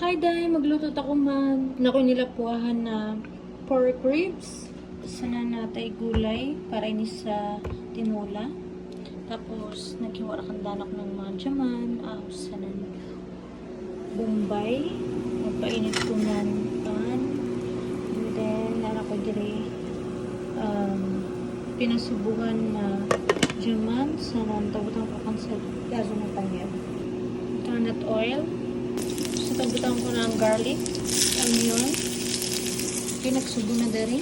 Hi, Day! Magluto ta ko man. Nako nilapuahan na pork ribs. Sana natay gulay para ini sa tinola. Tapos, naghiwa ra kan danak ng mga jaman. Ahos sa nan Bombay. Magpainit ko ng pan. And then, nara ko dire pinasubuhan na jaman sa nan tabutan ko kan sa gaso ng pangyaw. Coconut oil. So, tabutan ko ng garlic, onion. Okay, nagsubo na diri.